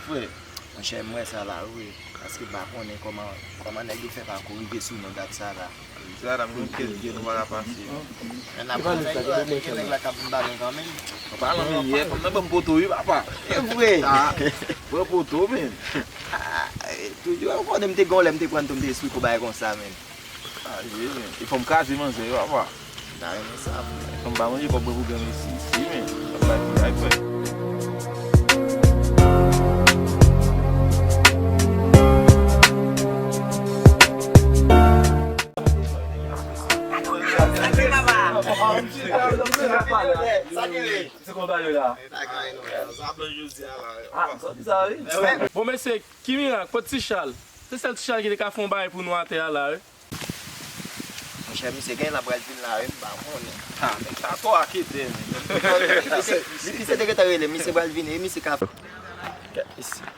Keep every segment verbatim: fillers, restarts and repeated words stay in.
Vre. Monchè, m wè sa la, wi. Paske m pa konnen kòman, kòman nèg yo fè pako rive sou nou dat sa la. Sa la, menm kèt gen nou pa ka pase. Men n ap pran nèg yo, gen nèg la k ap vin ba nou kanmenm. An palan, men yè, fanm nan ban m poto, wi, papa. E vre. Ah, ban poto, men. Ah, eh, toujou, ou konnen m te gen yon lè m te pran tou, m te esplike yon bagay konsa, men. Ah, ye, men. E fò m kraze manzè, wi, papa. M ta renmen sa, frè. Fò m pa manje kòb mwen pou gran mesi isi, men. Sa bay pou bay, frè. Bon, mesye, ki mirak? Kot Ti Chal? Se sèl Ti Chal ki te ka fè yon bagay pou nou atè a la, wi. Monchè, misye gen la pral vin la, wi, m pa konnen. Ah, nèg sa twò aketè, men. Misye, misye te gentan rele, misye pral vini, wi, misye ka. Kèt, mesye.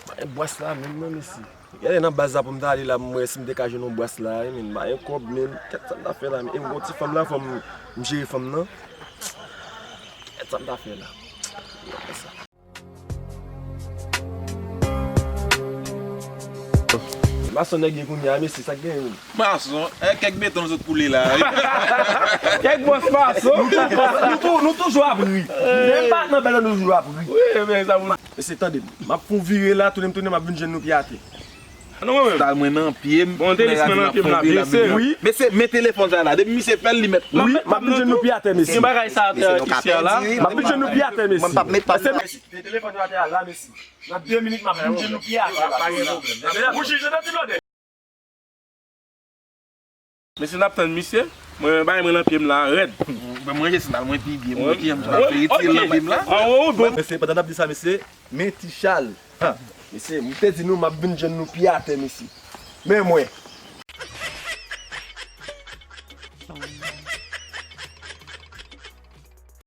Pa gen bwas la menm non, mesye. Gade nan baz la pou m ta ale la, m wè si m te ka jwenn yon bwas la, wi, men m pa gen kòb, men kèt sa m ta fè la, men e m gon ti fanm la, fò m, m jere fanm nan. Kèt sa m ta fè la. Mason nèg ye kounye a, mesye, sa k gen? Mason, e kèk beton sot koule la, wi. Kèk bwòs mason. Nou tou, nou tou, nou toujou ap ri. Menm pa nan bèl, nou toujou ap ri. Wi, men sa moun. Mesye, tande, m ap fè yon vire la, tounen m tounen, m ap vin jwenn nou pye atè. Non, mwen menm. Sal mwen nan pye m. Bon, tenis mwen nan pye m la, byen sere. Wi. Mesye, men telefòn sa la. Depi misye fè l, li mèt. Wi, m ap vin jwenn nou pye atè, mesye. Gen bagay sa atè isi a la. M ap vin jwenn nou pye atè, mesye. Mwen p ap met pa. Mesye, men telefòn yo atè a la, mesye. Nan de minit, m ap vin jwenn nou pye atè la. Pa gen pwoblèm. Ou jije nan ti blòdè. Mesye, n ap tann misye. Mwen, bagay mwen nan pye m la, rèd. Mwen manje sandal mwen pi byen, mwen pi byen, m ap fè retire l nan pye m la. Anwo, wi, bon. Mesye, pandan n ap di sa, mesye, men Ti Chal. Ha, mesye, m te di nou, m ap vin jwenn nou pye atè, mesye. Men mwen.